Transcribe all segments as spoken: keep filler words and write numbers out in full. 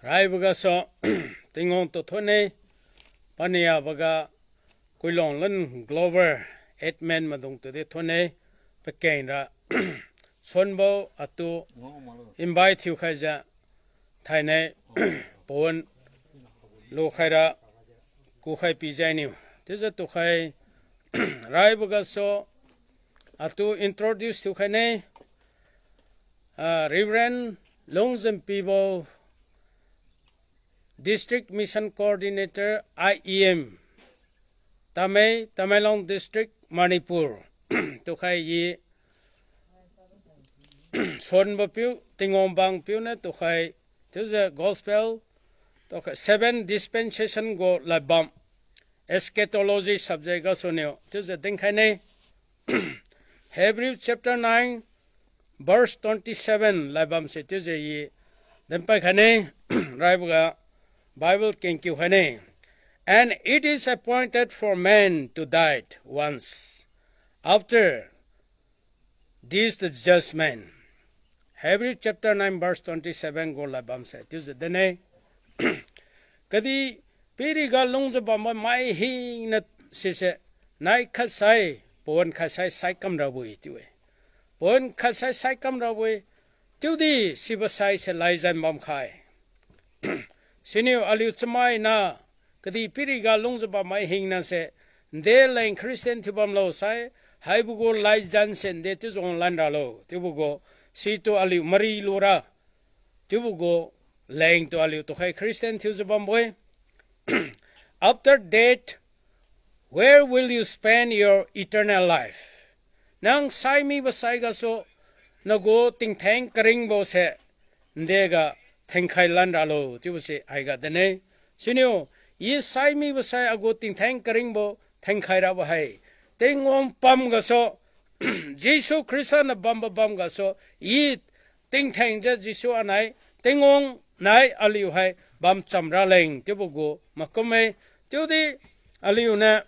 Raiboga so, Tingwang tu thonne, paniaboga, Kuilong lun Glover, Edmund maidung tudi thonne, pakengra, suanbo atu, invite thiukhaijiu, thainai, pawan, lukhaira, kukhai pijiu niu. Chiujiu tukhai, raiboga so, atu introduce thiukhaine, ah, Reverend Lungzam Pibo, District Mission Coordinator, I E M, Tamei, Tamenglong District, Manipur. Tukhai i suanbo piu, Tingwang bang piu niu tukhai, chiujiu gospel, tukhai seven dispensation gu ladbam, eschatology subject gasu niu, chiujiu dinkhaine. Hebrew chapter nine, verse twenty-seven, ladbamse chiujiu i, dinpai khaine, raiboga, Bible kengkiu khaine. And it is appointed for man to die once. After this the judgment. Hebrew chapter nine verse twenty-seven gu ladbamse chiujiu dinne. Kadihpiriga lungjiu bambo mai hina sise, nai khatsai, pawan khatsai saikam rabo-e chiu-e. Pawan khatsai saikam rabo-e, chiudi sibo saise laizan bamkhai. Siniu aliu chamaina, kadihpiriga lungjiu bammai hina se, nde leng Christian thiubamlo sai, haibo gu laizan se nde chiujiu wanglan ralo, chiubo gu, situ aliu mari lura, chiubo gu, lengtu aliu tukhai Christian thiujiu bambo-e. After death, where will you spend your eternal life? Nang saimibo sai gasu, nagu tingtheng karingbose, ndega thengkhai lan ralo chiubose haiga dinne. Siniu, i saimibo sai agu tingtheng karingbo thengkhai rabo hai, Tingwang pam gasu, Jesu Khrista niu bambo bam gasu, i tingthengjiu Jesu anai, Tingwang nai aliu hai bamcham raleng chiubo gu makum-e, chiudi aliu niu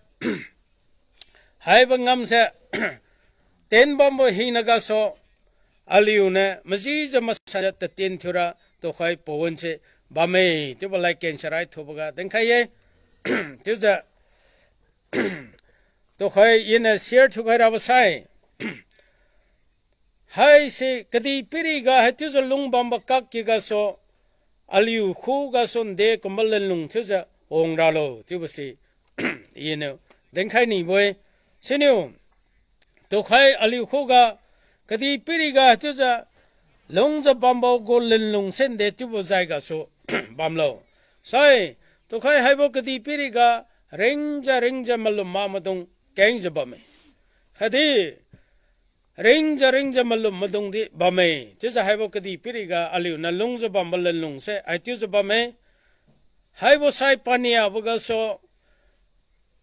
haibo ngamse, tenbambo hina gasu, aliu niu majijiu masanjiu tatien thiura tukhai pawan se bamme, chiubo ladkeng sarai thuboga dinkhai-e. Chiujiu, tukhai iniu share thiukhai rabo sai, haise kadihpiriga haichiujiu lungbambo kakky gasu, aliu khugasu nde kumbo lunlung chiujiu wang ralo chiubose, iniu dinkhai nibo-e. Siniu, tukhai aliu khuga, kadihpiriga chiujiu, lungjiu bambo gu lunlung se nde chiubo jai gasu bamlo. Sai, tukhai haibo kadihpiriga, ringjiu ringjiu malum ma maidung kengjiu bamme. Khatdi, ringjiu ringjiu malum maidung di bamme. Chiujiu haibo kadihpiriga aliuniu lungjiu bambo lunlung se haichiujiu bamme. Haibo sai paniaboga so,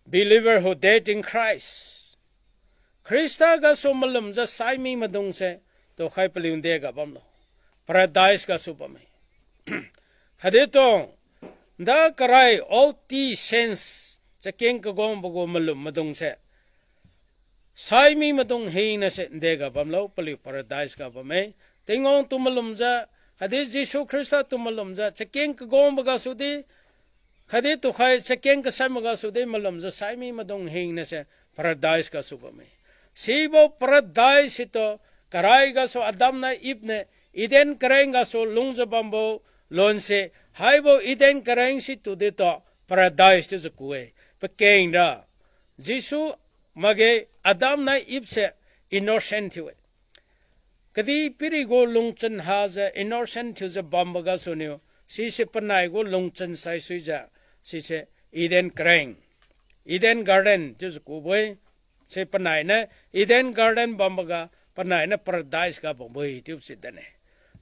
believer who died in Christ. Khrista gasu malumjiu saimi maidungse, tukhai paliu ndega bamlo, paradise gasu bamme. Khatdi tu, nda karai old testament, chakeng kagongbo gu malum maidungse, saimi maidung hina se ndega bamlo paliu paradise ga bamme. Tingwang tu malumjiu, khatdi Jesu Khrista tu malumjiu, chakeng kagongbo gasu di, khatdi tukhai chakeng kasanbo gasu di malumjiu saimi maidung hina se paradise gasu bamme. Sibo paradise situ, karai gasu Adam nai Eve niu Eden kareng gasu lungjiu bambo lonse, haibo Eden kareng situ ditu paradise chiujiu ku-e. Pakengra, Jesu makge Adam nai Eve se innocent thiu-e. Kadihpiri gu lungchun hajiu innocent thiujiu bambo gasu niu, sise panai gu lungchun saisuijiu, sise Eden kareng, Eden Garden chiujiu kubo-e. Si panai niu Eden Garden bamboga, panai niu paradise ga bambo-e chiubo si dinne.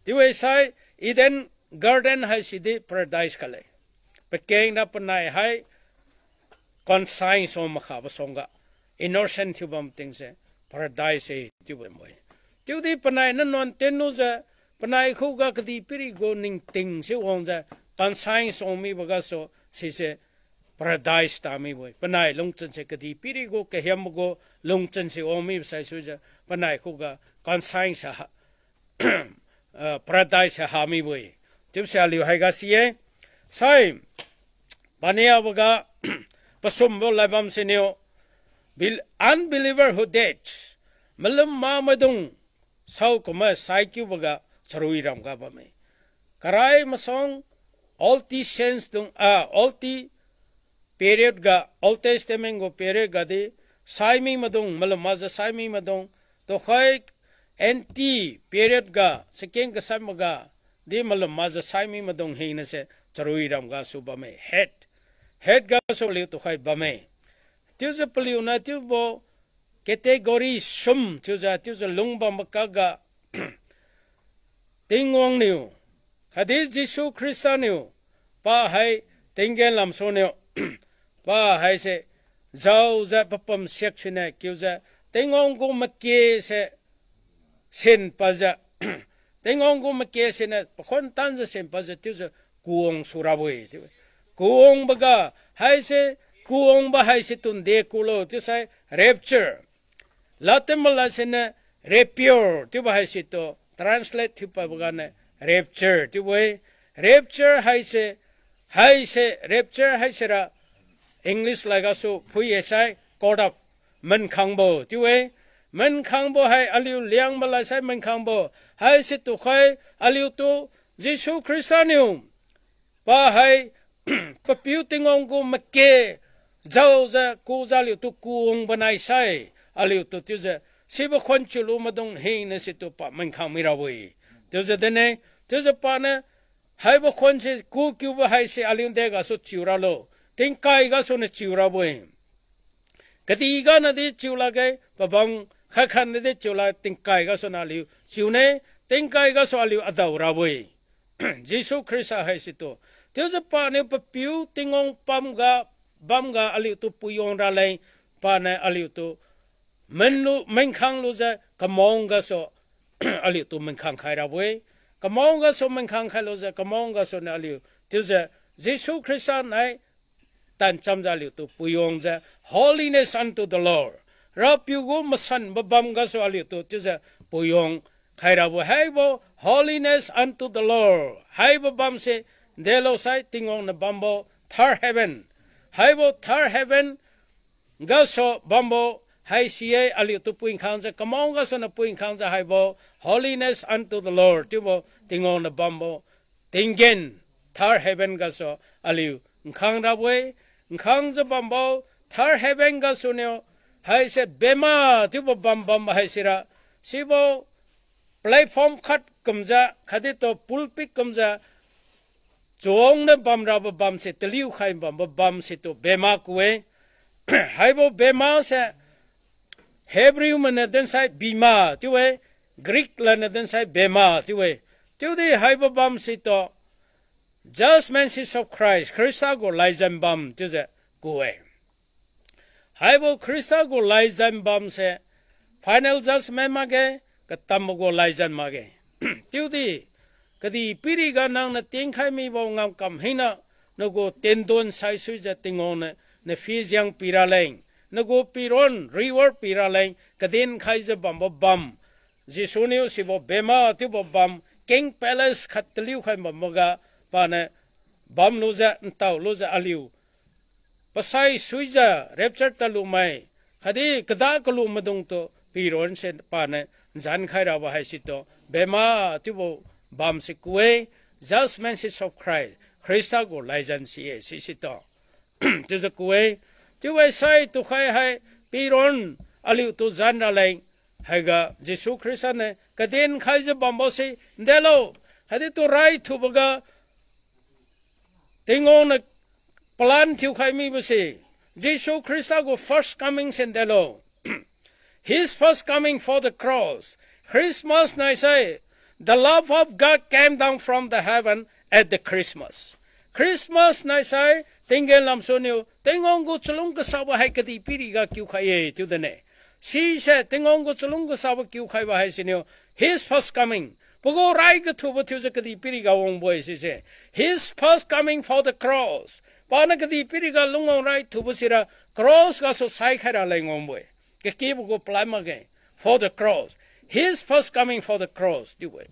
Chiu-e sai, Eden Garden haisi di paradise kale. Pakengna panai hai conscience suang makhabo suangga, innocent thiu bam tingse paradise e chiubo-e. Chiudi panai niu nuan tenlujiu, panai khuga kadihpiri gu ningting si wangjiu, conscience suang mibo gasu, sise paradise tamibo-e. Panai lungchun se kadihpiri gu kahiambo gu lungchun si wang mibo saisuijiu, panai khuga conscience ha, ah, paradise ha mibo-e. Chiubose aliu haiga si-e. Sai, paniaboga, pasumbo ladbam siniu, bel-, unbeliever who died. Malum mamaidung, saokumbo saikiuboga, charui ramga bamme. Karai masuang, Old Testament dung, ah, Old Te-, period ga, Old Testament gu period ga di, saimi maidung, malum majiu saimi maidung, tuhoi N T period ga, saking kasan maga, di malum majiu saimi maidung hinase, charui ramga su bamme, hate. Hate gasu aliu tuhoi bamme. Chiujiu paliuniu chiubo category sum chiujiu, chiujiu lungbam makaga, Tingwang niu, khatdi Jesu Khrista niu, pa hai tinggen lamsuniu, pa haise, jaojiu papum siak siniu, kiujiu, Tingwang gu make se, sin pajiu, Tingwang gu make siniu, pakhuan tanjiu sin pajiu, chiujiu, kuang surabo-e, chiu-e. Kuangboga, haise, kuangbo haise tunde kulo, chiusai, rapture. Latin malad siniu rapture, chiubo haisitu, translate thiupabo ganiu rapture, chiubo-e. Rapture haise, haise, rapture haisera English lad gasu phui-e sai, caught up, minkhangbo, chiu-e. Minkhangbo hai aliu Liangmai lad sai minkhangbo, haisitu khai aliutu Jesu Khrista niu, pa hai, papiu Tingwang gu make, jaojiu kujiu aliutu kuangbo nai sai, aliutu chiujiu, sibo khuan chiulu maidung hina situ pa minkhang mirabo-e. Chiujiu dinne, chiujiu paniu, haibo khuan se ku kiubo haise aliu degasu chiu ralo, tingkai gasuniu chiu rabo-e. Kadihga nadi chiu lakge, pabam khat khat nadi chiu lak tingkai gasuniu aliu chiune, tingkai gasu aliu adao rabo-e. Jesu Khrista haisitu. Chiujiu paniu papiu Tingwang pamga, bamga aliutu puyong raleng, paniu aliutu minlu, minkhang lujiu kamang gasu aliutu minkhang khai rabo-e. Kamang gasu minkhang khai lujiu kamang gasuniu aliu chiujiu Jesu Khrista nai tanchamjiu aliutu puyongjiu, holiness unto the Lord. Rapiu gu masanbo bam gasu aliutu chiujiu puyong khai rabo haibo holiness unto the Lord. Haibo bamse delo sai Tingwang niu bambo third heaven. Haibo third heaven gasu bambo haisi-e aliutu puikhangjiu kamang gasuniu puikhangjiu haibo holiness unto the Lord chiubo Tingwang niu bambo tinggen third heaven gasu aliu nkhang rabo-e, nkhangjiu bambo third heaven gasuniu haise bema chiubo bam bam haisira sibo platform khat kumjiu khatdi tu pulpit kumjiu chuangniu bamrabo bamse taliu khai bambo bamsetu bema ku-e. Haibo bema se Hebrew mainiu dinsai bema chiu-e, Greek ladniu dinsai bema chiu-e. Chiudi haibo bamsetu judgment seat of Christ, Khrista gu laijan bam chiujiu ku-e. Haibo Khrista gu laijan bamse final judgment makge, katambo gu laijan makge. Chiudi kadihpiriga nangniu tingkhai mibo ngamkam hina, nagu tendon saisuijiu Tingwang niu, naphi jiang piraleng, nagu piron reward piraleng, kadin khaijiu bambo bam. Jesu niu sibo bema chiubo bam, king palace khat taliu khai bamboga, paniu bamlujiu, ntao lujiu aliu pasai suijiu rapture talumai, khatdi kada kalu maidungtu pironse paniu nzan khai rabo haisitu bema chiubo bamse ku-e, judgment seat of Christ, Khrista gu laijan si-e sisitu chiujiu ku-e. Chiu-e sai tukhai hai piron aliutu zan raleng, haiga Jesu Khrista niu kadin khaijiu bambose ndelo, khatdi tu raithuboga Tingwang niu plan thiukhai mibose, Jesu Khrista gu first coming se ndelo. His first coming for the cross. Christmas naisai, the love of God came down from the heaven at the Christmas. Christmas naisai, tinggen lamsuniu Tingwang gu chalung kasabo hai kadihpiriga kiukhai-e chiu dine. Sise Tingwang gu chalung kasabo kiukhaibo haisiniu, His first coming. Pagu rai kathubo thiujiu kadihpiriga wangbo-e sise. His first coming for the cross. Paniu kadihpiriga lungwang raithubo sira cross gasu saikhai raleng wangbo-e. Kakibo gu plan makge. For the cross. His first coming for the cross chiu-e.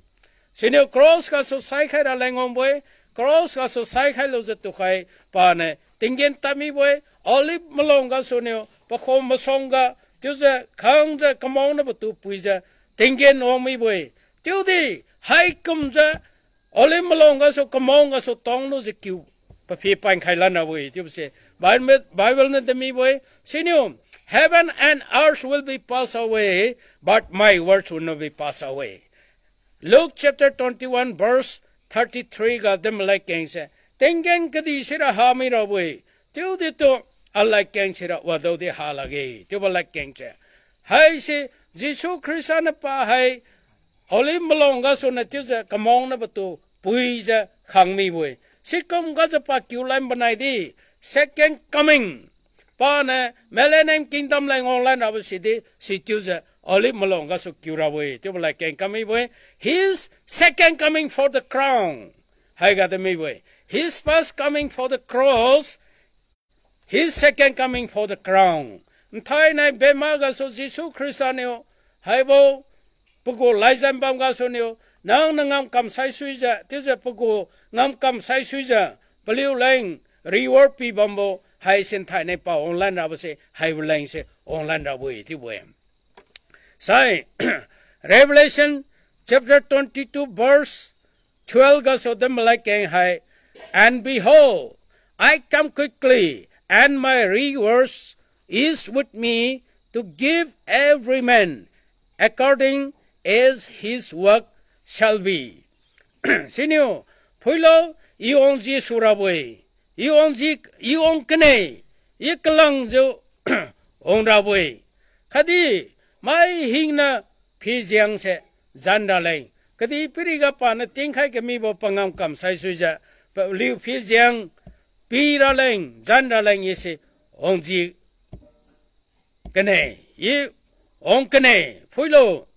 Siniu cross gasu saikhai raleng wangbo-e, cross gasu saikhai lujiu tukhai paniu tinggen tadmibo-e, olive malong gasuniu pakhom masuangga, chiujiu khangjiu kamaonabo tu puijiu tinggen wangmibo-e. Chiudi haikumjiu olive malong gasu kamaong gasu tanglujiu kiu paphi pankhai lanrabo-e chiubose Bible, Bible niu dinmibo-e. Siniu, Heaven and earth will be passed away, but my words will not be passed away. Luke chapter twenty-one verse thirty-three ga din maladkeng se, tinggen kadih sira hamai rabo-e, chiudi tu aladkeng sira wadaodi halakge chiubo ladkeng se. Haise Jesu Khrista niu pa hai olive malong gasuniu chiujiu kamaongnabo tu puijiu khangmibo-e. Sikum gajiu pa kiu lan banai di, second coming, paniu millennium kingdom leng wanglan rabo sidi, sichiujiu olive malong gasu kiu rabo-e chiubo ladkeng kam mibo-e. His second coming for the crown. Haiga dinmibo-e, His first coming for the cross, His second coming for the crown. Nthainai bema gasu Jesu Khrista niu haibo pagu laizan bam gasuniu, nang na ngamkam saisuijiu chiujiu pagu ngamkam saisuijiu paliuleng reward pibambo haise nthainai pa wanglan rabose haibo lengse wanglan rabo-e chiubo-e. Sai, Revelation chapter twenty-two verse twelve gasu din maladkeng hai, And behold, I come quickly, and my reward is with me to give every man according as his work shall be. Siniu, phuilo, I wangji surabo-e, I wangji, I wang kane, I kalangjiu wangrabo-e. Khatdi mai hina phijiang se jan raleng, kadihpiriga paniu tingkhai kamibo pangamkam saisuijiu, paliu phijiang pi raleng jan raleng I se wangji kane, I wang kane, phuilo.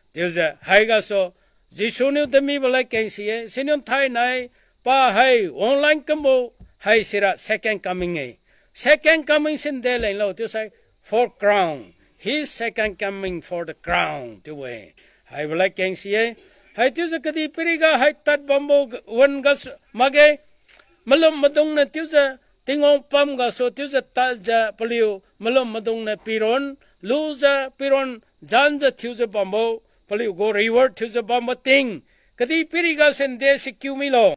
Chiujiu haigasu Jesu niu dinmibo ladkeng si-e, siniu nthainai pa hai wanglan kambo hai sira second coming-e. Second coming si nde lenglo chiusai for crown. His second coming for the crown chiu-e. Haibo ladkeng si-e. Haichiujiu kadihpiriga hai tadbambo wan gasu makge, malum madungniu chiujiu Tingwang pam gasu chiujiu tadjiu paliu malum madungniu piron, lujiu piron, janjiu thiujiu bambo, paliugu reward thiujiu bambo ting, kadihpiriga se nde si kiu milo.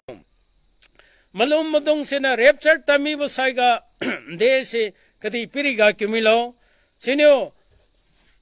Malum madung siniu rapture tadmibo saiga nde si kadihpiriga kiu milo. Siniu,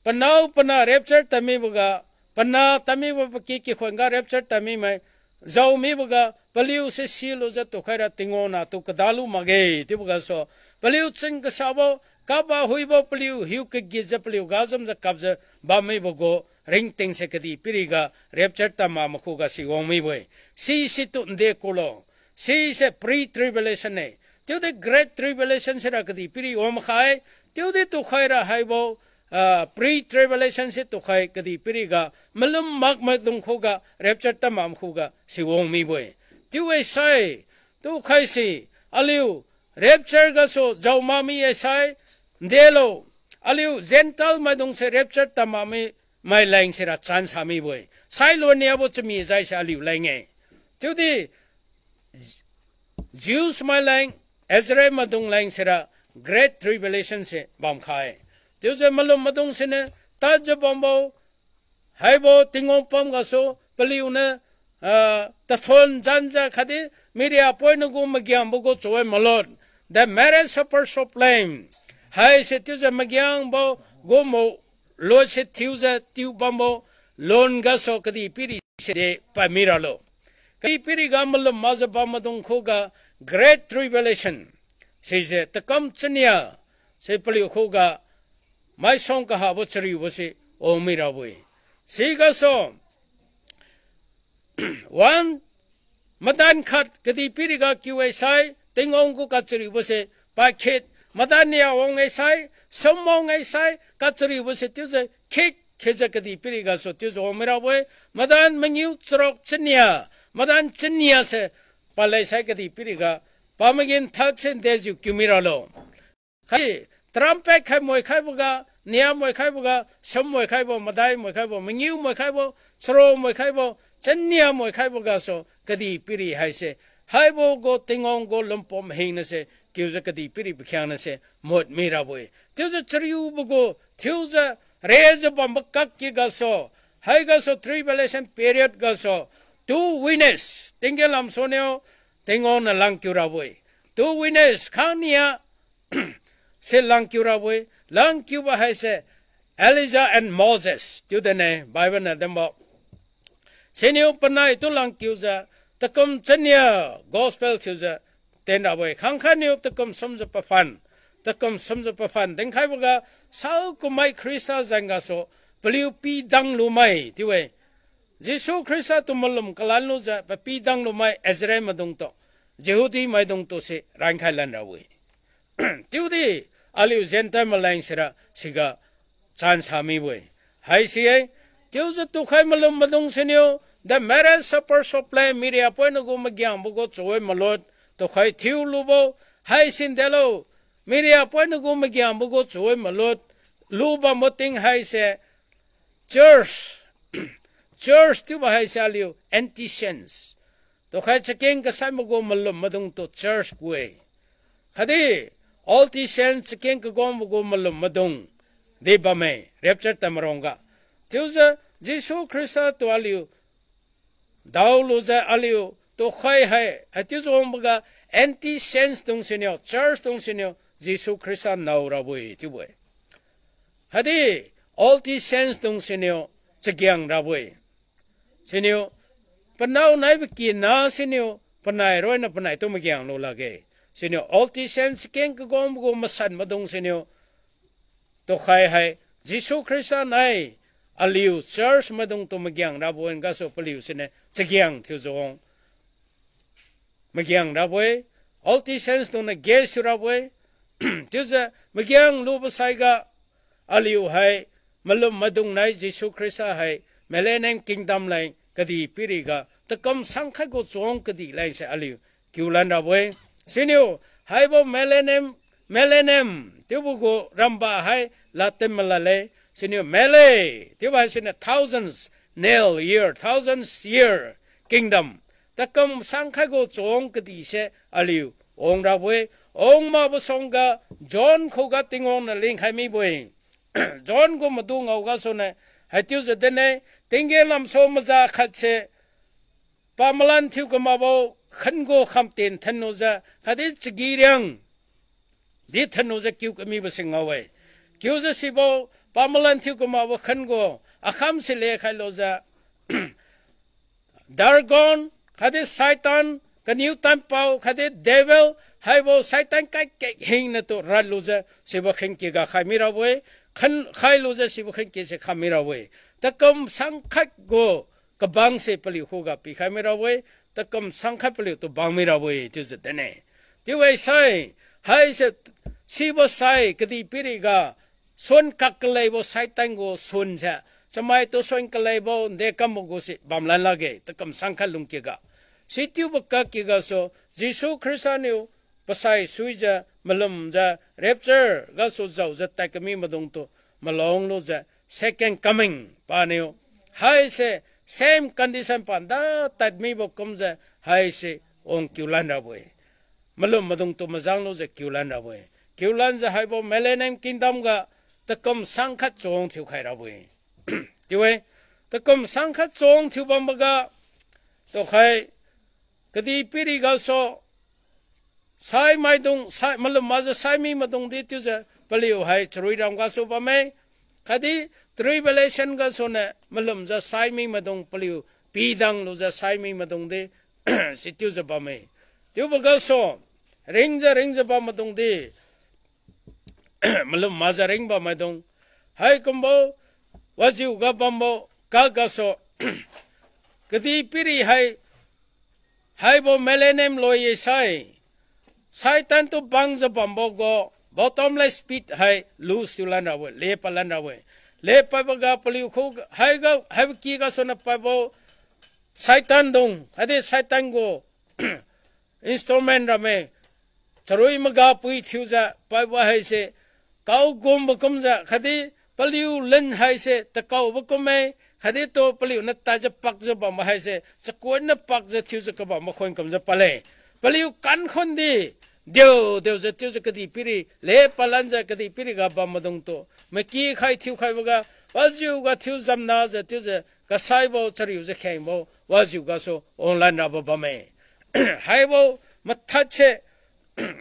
panao pana rapture tadmiboga, pana tadmibo paki kikhun ga rapture tadmimai, jaomiboga paliu se silujiu tukhaira Tingwang nahtu kadalu makge chiubo gasu, paliu chun kasabo, kaba huibo paliu hiu kagitjiu paliu gajamjiu kapjiu bammibo gu ringtingse kadihpiriga rapture tadma makhuga si wangmibo-e. Sise tu nde kulo. Sise pre-tribulation-e. Chiudi great tribulation sira kadihpiri wang makhai. Chiudi tukhaira haibo, ah, pre-tribulation se tukhai kadihpiriga malum makmaidung khuga rapture tadma khuga si wangmibo-e. Chiu-e sai, tukhaise, aliu rapture gasu jaomakmi-e sai, ndelo, aliu Gentile maidungse rapture tadmakmi maileng sira chance hamibo-e. Sailuniabo chami jaise aliu leng-e. Chiudi Jews maileng, Israel maidung leng sira great tribulation se bamkhai. Chiujiu malum madung siniu tadjiu bambo, haibo Tingwang pam gasu paliuniu, ah, tathon janjiu khatdi miria poinagu magiangbo gu chawan malon, the marriage supper of Lamb. Haise chiujiu magiangbo gu malon se thiujiu tiu bambo lon gasu kadihpiri se de padmi ralo. Kadihpiriga malum makjiu bam maidung khuga great tribulation, sise takam chania, se paliu khuga maisuang kahabo chariubo se wangmi rabo-e. Sigasu one, madan khat kadihpiriga kiu-e sai, Tingwang gu kachariubo se pakhit, madan nia wang-e sai, sum wang-e sai, kachariubo se chiujiu khik khijiu kadihpirigasu chiujiu wangmi rabo-e. Madan mangiu charuk chania, madan chania se palai sai kadihpiriga pamagin thak se ndejiu kiumi ralo. Khai trumpet khai moi khaiboga, nia moi khaiboga, sum moi khaibo, madai moi khaibo, mangiu moi khaibo, charo moi khaibo, chania moi khaibo gasu kadihpiri haise, haibo gu Tingwang gu lumpom hingnase, kiujiu kadihpiri pakhiangnase mut mirabo-e. Chiujiu chariubo gu, thiujiu rejiu bambo kakky gasu, haigasu tribulation period gasu, two witness, tinggen lamsu niu, Tingwang niu langkiu rabo-e. Two witness, khangnia, se langkiu rabo-e, langkiubo haise Elijah and Moses chiu dinne Bible niu dinbo. Siniu panaitu langkiujiu, takum chania gospel thiujiu ten rabo-e. Khangkhatniu takum sumjiu paphan, takum sumjiu paphan dinkhaiboga, saokummai Khrista jeng gasu, paliu pidang lumai chiu-e. Jesu Khrista tu malum kalan lujiu papidang lumai Israel maidungtu, Jehudi maidungtu se rankhai lan rabo-e. Chiudi aliu Gentile maleng sira siga chansa mibo-e. Haisi-e, chiujiu tukhai malum maidung siniu, the marriage supper sopleng miriapoi nagu magiangbo gu chawi malut, tukhai thiu lubo, haisi delo, miriapoi nagu magiangbo gu chawi malut, lubambo ting haise, church, church chiubo haise aliu ancient saints. Tukhai chakeng kasaibo gu malum maidungtu church ku-e. Khatdi, Old Testament chakeng kagombo gu malum maidung di bamme, rapture tadmarongga. Chiujiu, Jesu Khrista tu aliu daolujiu aliu tukhai hai, haichiujiu wangboga ancient saints dung siniu, church dung siniu, Jesu Khrista nao rabo-e chiubo-e. Khatdi Old Testament dung siniu chagiang rabo-e. Siniu panao naibo kina siniu panai roiniu panaitu magiang lu lakge. Siniu Old Testament chakeng kagombo gu masan maidung siniu tukhai hai Jesu Khrista nai aliu church maidungtu magiang rabo-e gasu paliu siniu chagiang thiujiu wang magiang rabo-e, Old Testament dungniu guess thiu rabo-e. Chiujiu magiang lubo saiga aliu hai malum maidung nai Jesu Khrista hai Millennium Kingdom leng kadihpiriga takum sangkhat gu chawang kadih lengse aliu kiulan rabo-e. Siniu haibo millennium, millennium chiubo gu ramba hai Latin malad le. Siniu mele chiubo hai siniu thousands, nil year, thousands year kingdom. Takum sangkhat gu chawang kadihse aliu ong rabo-e. Ong makbo suangga John khuga Tingwang niu lingkhai mibo-e. John gu madu ngao gasuniu haichiujiu dinne, tinggen lamsu maza khatse pamalan thiu kamakbo khan gu khamten thanlujiu khatdi chagi riang di thanlujiu kiu kamibo si ngao-e. Kiujiu sibo pamalan thiu kamakbo khan gu akham si lekhai lujiu Dagon, khatdi Satan, kaniu tanpao, khatdi devil, haibo Satan kaikak hingnatu radlujiu sibo khenki ga khai mirabo-e, khan khailujiu sibo khenki se khai mirabo-e. Takum sangkhat gu kabang se paliu khuga pikhai mirabo-e, takum sangkhat paliutu bang mirabo-e chiujiu dinne. Chiu-e sai, haise sibo sai kadihpiriga sun kak kaleibo Satan gu sunse, chamaitu sun kaleibo nde kambo gu si bamlan lakge, takum sangkhat lungki ga. Sichiubo kakky gasu, Jesu Khrista niu pasai suijiu, malumjiu, rapture gasu jaojiu tad kami maidungtu malong lujiu, second coming paniu haise same condition panda tad mibo kumjiu haise wang kiulan rabo-e. Malum maidungtu majang lujiu kiulan rabo-e. Kiulanjiu haibo Millennium Kingdom ga takum sangkhat chawang thiukhai rabo-e. Chiu-e, takum sangkhat chawang thiu bamboga, tukhai kadihpiri gasu, sai maidung, sai, malum makjiu sai mi maidung di chiujiu paliu hai charui ram gasu bamme. Khatdi tribulation gasuniu malumjiu sai mi maidung paliu pidang lujiu sai mi maidung di sichiujiu bamme. Chiubo gasu, ringjiu ringjiu bam maidung di, malum makjiu ring bam maidung. Haikumbo, wajiu ga bambo, kak gasu, kadihpiri hai, haibo millennium loi-e sai, Satan tu bangjiu bambo gu, bottomless pit hai loose thiu lan rabo-e, lepad lan rabo-e. Lepadboga paliu khu, haiga, haibo ky gasuniu padbo, Satan dung, khatdi Satan gu instrument ramme, charui magapui thiujiu padbo haise, aogumbo kumjiu khatdi paliu lin haise takaobo kumme, khatdi tu paliuniu tadjiu pakjiu bambo haise chakuanniu pakjiu thiujiu kabam makhon kumjiu padle. Paliu kankhun di diu diujiu chiujiu kadihpiri le palanjiu kadihpiriga bam maidungtu maky khai thiukhaiboga, wajiuga thiu jamnajiu chiujiu kasaibo chariujiu khengbo wajiu gasu online rabo bamme. Haibo mathatse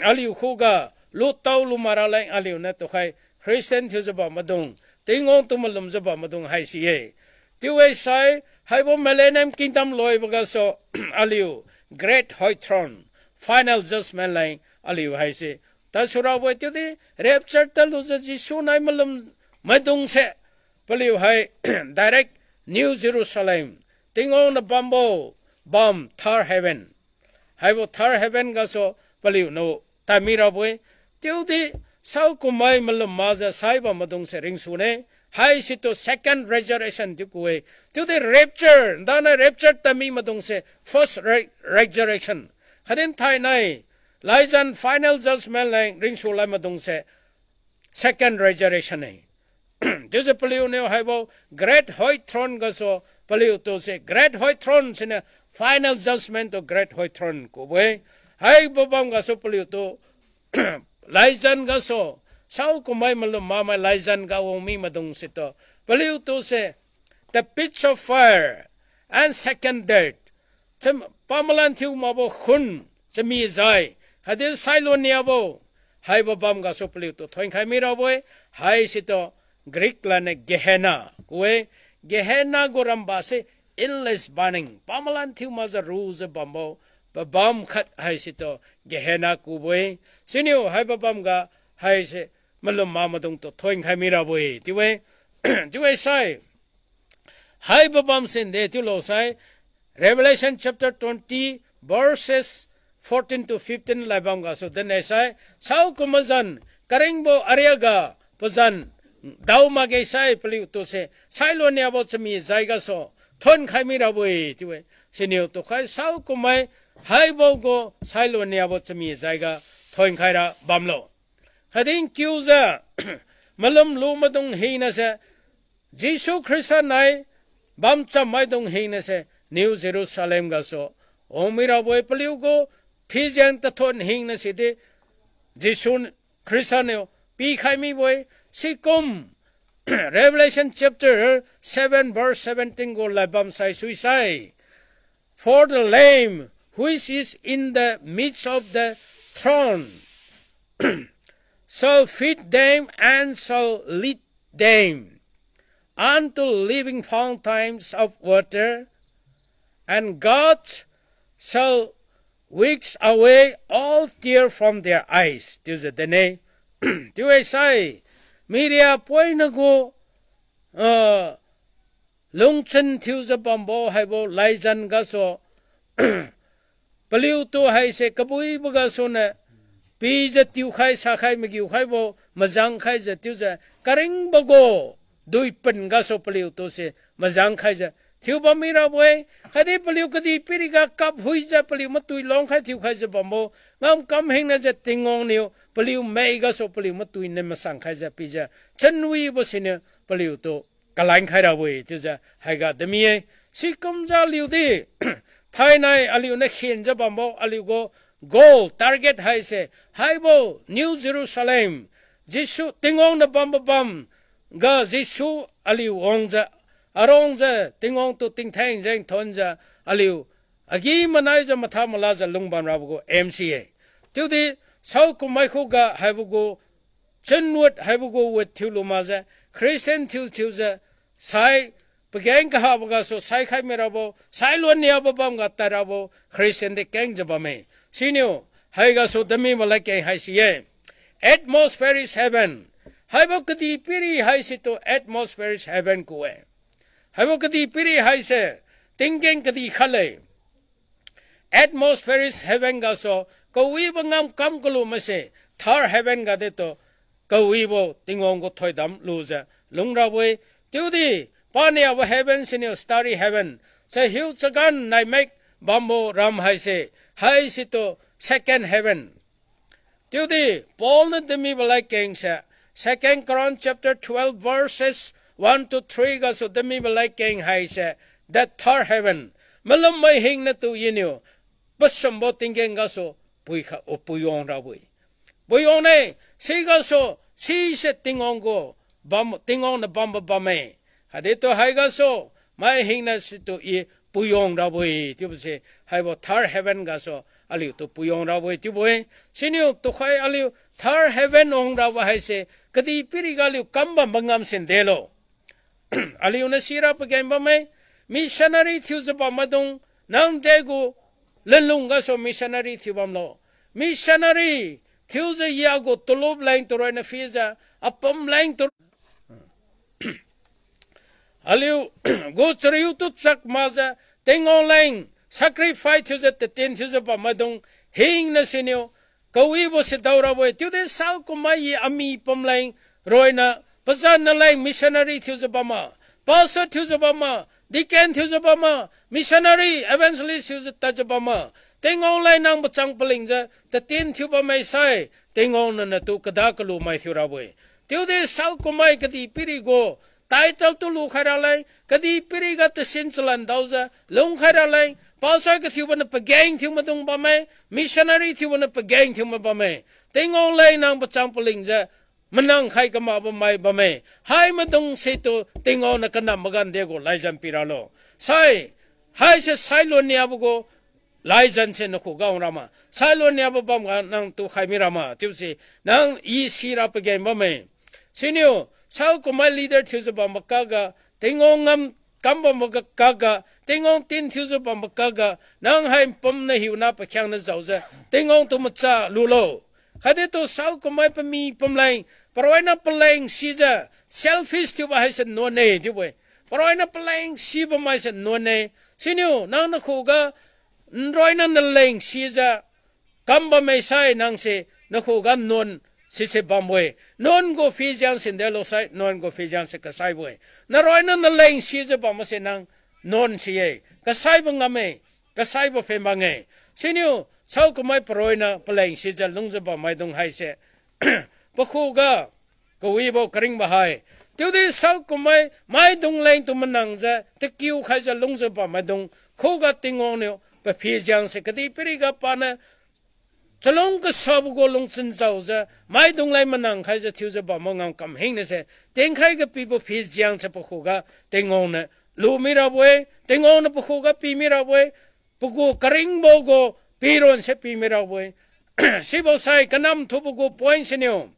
aliu khuga lutao lu makraleng aliuniu tuhoi Christian thiujiu bam maidung, Tingwang tu malumjiu bam maidung haisi-e. Chiu-e sai, haibo Millennium Kingdom loibo gasu aliu Great White Throne, Final Judgment leng aliu haise tadsurabo-e. Chiudi rapture tadlujiu Jesu nai malum maidungse paliu hai direct New Jerusalem, Tingwang niu bambo bam third heaven, haibo third heaven gasu paliuniu tadmirabo-e. Chiudi saokum mai malum makjiu sai bam maidungse ringsune, haisitu second resurrection chiu ku-e. Chiudi rapture, danai rapture tadmi maidungse first re-, resurrection. Khatdi thainai laizan final judgment leng ringsu lad maidungse second resurrection-e. Chiujiu paliuniu haibo Great White Throne gasu paliutu se Great White Throne siniu final judgment tu Great White Throne kubo-e. Haibo bam gasu paliutu laizan gasu saokum mai malum makmai laizan ga wang mi maidung situ paliutu se the pitch of fire and second death, cham-, pamalan thiu makbo khun, chami jai, khatdi sailun niabo, haibo bam gasu paliutu thonkhai mirabo-e. Haisitu Greek ladniu Gehenna ku-e. Gehenna gu rambase endless burning, pamalan thiu makjiu rujiu bambo pabam khat haisitu Gehenna kubo-e. Siniu haibo bam ga haise malum mak maidungtu thonkhai mirabo-e chiu-e. Chiu-e sai, haibo bam sinde chiulo sai, Revelation chapter twenty, verses fourteen to fifteen lad bam gasu dinne sai, saokum mazan, karingbo ariaga pazan dao makge sai paliutu se sailun niabo chami jai gasu thonkhai mirabo-e chiu-e. Siniu tuhoi saokum mai haibo gu sailun niabo chami jai ga thonkhaira bamlo. Khatdi kiujiu malum lu maidung hinase Jesu Khrista nai bamcham maidung hinase New Jerusalem gasu wang mirabo-e. Paliu gu phijeng tathon hingnase di Jesu Khrista niu pikhai mibo-e. Sikum Revelation chapter seven verse seventeen gu lad bam sai sui sai, For the Lamb which is in the midst of the throne shall feed them and shall lead them unto living fountains of water, and God shall wipes away all tear from their eyes. Chiujiu dinne. Chiu-e sai, miria poina gu, ah, lungchun thiujiu bambo haibo laizan gasu paliutu haise kabuibo gasuniu pijiu tiukhai sakhai magiukhaibo majang khaijiu chiujiu karingbo gu duipun gasu paliutu se majang khaijiu thiubam mirabo-e. Khatdi paliu kadihpiriga kaphuijiu paliu matui longkhai thiukhaijiu bambo ngamkam hingnajiu Tingwang niu paliu mai gasu paliu matui nen masang khaijiu pijiu chunwibo siniu paliutu kalan khai rabo-e chiujiu haiga dami-e. Sikumjiu aliudi thainai aliuniu khenjiu bambo aliu gu goal, target haise haibo New Jerusalem, Jesu Tingwang niu bambo bam ga Jesu aliu wangjiu, arongjiu Tingwang tu tingtheng jeng thonjiu aliu agi-manaijiu matha malajiu lungbam rabo gu aim si-e. Chiudi saokum mai khuga haibo gu chunwut haibo gu wut thiulu makjiu, Christian thiu thiujiu, sai pageng kahabo gasu saikhai mirabo, sailun niabo bamga tadrabo Christian di kengjiu bamme. Siniu haigasu damibo ladkeng haisi-e. Atmosphere is heaven. Haibo kadihpiri haisitu atmosphere is heaven ku-e. Haibo kadihpiri haise tingkeng kadih khatle. Atmosphere is heaven gasu kawibo ngamkam kalu maise third heaven ga detu kawibo Tingwang gu thoidam lujiu lungrabo-e. Chiudi paniabo heaven siniu starry heaven, chahiu chagan naimek bambo ram haise, haisitu second heaven. Chiudi Paul niu dinmibo ladkengse Second Corinthians chapter twelve verses one to three gasu dinmibo ladkeng haise, the third heaven, malum mai hingnatu iniu pasumbo tingkeng gasu pui kha, o, puiwang rabo-e. Puiwang ne, sigasu, sise Tingwang gu bam, Tingwang niu bambo bamme. Khatdi tu haigasu, mai hingna situ i puiwang rabo-e chiubo se, haibo third heaven gasu aliutu puiwang rabo-e chiubo-e. Siniu tukhai aliu third heaven wang rabo haise, kadihpiriga aliu kambam bangam sindelo. Aliuniu sira pageng bamme, missionary thiujiu bam maidung, nang degu lunlung gasu missionary thiu bamlo. Missionary thiujiu yagu tulup leng turoina phijiu, apum leng tu aliu gu chariu tu chak makjiu, Tingwang leng sacrifice thiujiu, tatin thiujiu bam maidung, hingna siniu kawibo si daorabo-e. Chiudi saokummai i ami pum leng roina, pazan naleng missionary thiujiu bamma, pastor thiujiu bamma, deacon thiujiu bamma, missionary, evangelist thiujiu tadjiu bamma, Tingwang leng nang pachang palingjiu tatin thiu bammai sai, Tingwang niu natu kada kalu mai thiu rabo-e. Chiudi saokummai kadihpiri gu title tu lukhai raleng, kadihpiriga tasin chalan daojiu lungkhai raleng, pastor kathiubo niu pageng thiu maidung bamme, missionary thiubo niu pageng thiu ma bamme. Tingwang leng nang pachang palingjiu manang khai kamakbo mai bamme. Hai maidung situ Tingwang niu kanam magan degu laizan piralo. Sai, haise sailun niabo gu laizan se nakhuga wang rama. Sailun niabo bamga nang tukhai mi rama chiubo se, nang i sira pageng bamme. Siniu, saokummai leader thiujiu bambo kaga, Tingwang ngam kam bambo ga kaga, Tingwang tin thiujiu bambo kaga, nang hai pum nahiuna pakhiangna jaojiu Tingwang tu macha lulo. Khatdi tu saokummai pami pum leng, paroina paleng sijiu, selfish thiubo haise nuan-e chiubo-e. Paroina paleng sibo maise nuan-e. Siniu, nang nakhuga, nroina naleng sijiu kam bammai sai nang se, nakhuga nuan sise bambo-e. Nuan gu phijiang sindelo sai, nuan gu phijiang se kasaibo-e. Naroina naleng sijiu bambo se nang nuan si-e. Kasaibo ngamme, kasaibo phen bang-e. Siniu, saokummai paroina paleng sijiu lungjiu bam maidung haise, pakhuga kawibo karingbo hai. Chiudi saokummai maidung leng tu manangjiu, takiu khaijiu lungjiu bam maidung khuga Tingwang niu paphijiang se kadihpiriga paniu chalung kasabo gu lungchun jaojiu, maidung leng manang khaijiu thiujiu bambo ngamkam hingnase, tingkhai kapibo phijiang se pakhuga Tingwang niu lu mirabo-e, Tingwang niu pakhuga pi mirabo-e, pagu karingbo gu piron se pi mirabo-e. Sibo sai kanam thubo gu point siniu,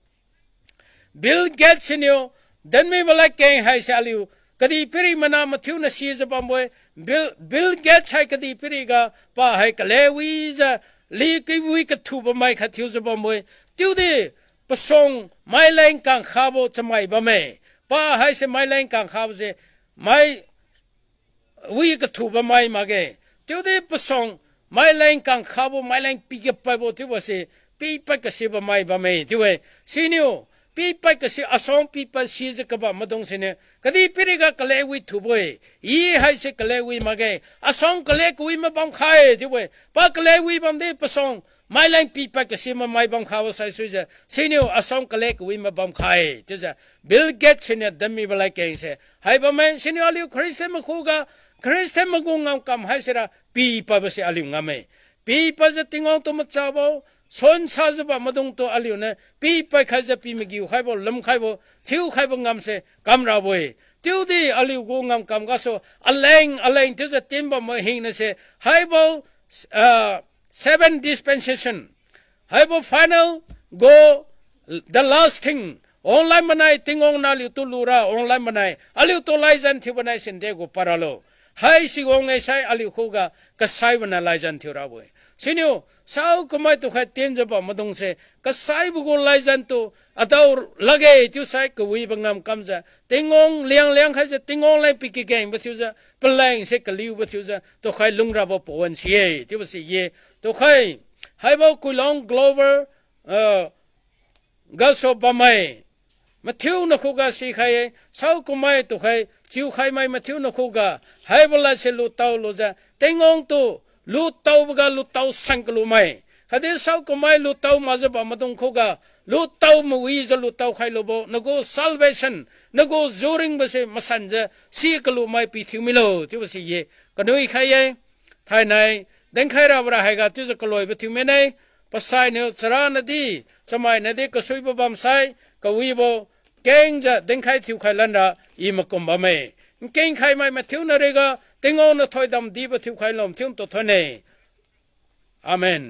Bill Gates siniu, dinmibo ladkeng haise aliu kadihpiri mana mathiuna sijiu bambo-e. Bill, Bill Gates hai kadihpiriga pa hai kale wijiu, li kiwi kathubo mai khat thiujiu bambo-e. Chiudi pasuang maileng kangkhabo chamai bamme. Pa haise maileng kangkhabo se, mai wi kathubo mai makge. Chiudi pasuang maileng kangkhabo, maileng pikapaibo chiubo se, pipad kasibo mai bamme chiu-e. Siniu, pipad kasi, asuang pipad sijiu kabam maidung siniu, kadihpiriga kale wi thubo-e. I haise kale wi makge. Asuang kale kawi mabam khai chiubo-e. Pa kale wi bamdi pasuang maileng pipad kasi mamai bam khabo saisuijiu, siniu asuang kale kawi mabam khai chiujiu, Bill Gates siniu dinmibo ladkeng se haibamme. Siniu aliu Christian makhuga, Christian magu ngamkam haisira pipadbo se aliu ngamme. Pipadjiu Tingwang tu machabo, sonsajiu bam maidung tu aliuniu pipad khaijiu pi magiu khaibo, lum khaibo, thiu khaibo ngamse kamrabo-e. Chiudi aliu gu ngamkam gasu aleng aleng chiujiu tinbam mahingnase, haibo, ah, seven dispensation, haibo final gu, the last thing, wanglan manai, Tingwang niu aliutu lura wanglan manai, aliutu laizan thiubo nai sinde gu paralo. Haisi wang-e sai aliu khuga kasaibo niu laizan thiurabo-e. Siniu, saokummai tukhai tinjiu bam maidungse, kasaibo gu laizan tu adao lakge chiusai kawibo ngamkamjiu, Tingwang liang liang khaijiu, Tingwang leng pikagengbo thiujiu, palengse kaliubo thiujiu tukhai lungrabo pawan si-e chiubo si ye. Tukhai, haibo Kuilong Glover, ah, gasu bammai mathiu nakhuga sikhai-e, saokummai tukhai chiukhaimai mathiu nakhuga, haibo ladse lutao lujiu, Tingwang tu lutaoboga lutao san kalumai, khatdi saokummai lutao makjiu bam maidung khuga, lutao mawijiu lutao khailubo, nagu salvation, nagu juringbose masanjiu si kalumai pithiu milo chiubo si ye kanui khai-e. Thainai dinkhai rabo ra haiga chiujiu kaloibo thiu mine. Pasainiu chara nadi, chamai nadi kasuibo bamsai, kawibo kengjiu dinkhai thiukhai lanra i makum bamme. Nkeng khaimai mathiu nariga, Tingwang niu thoidam dibo thiukhai lom thiu tu thonne. Amen.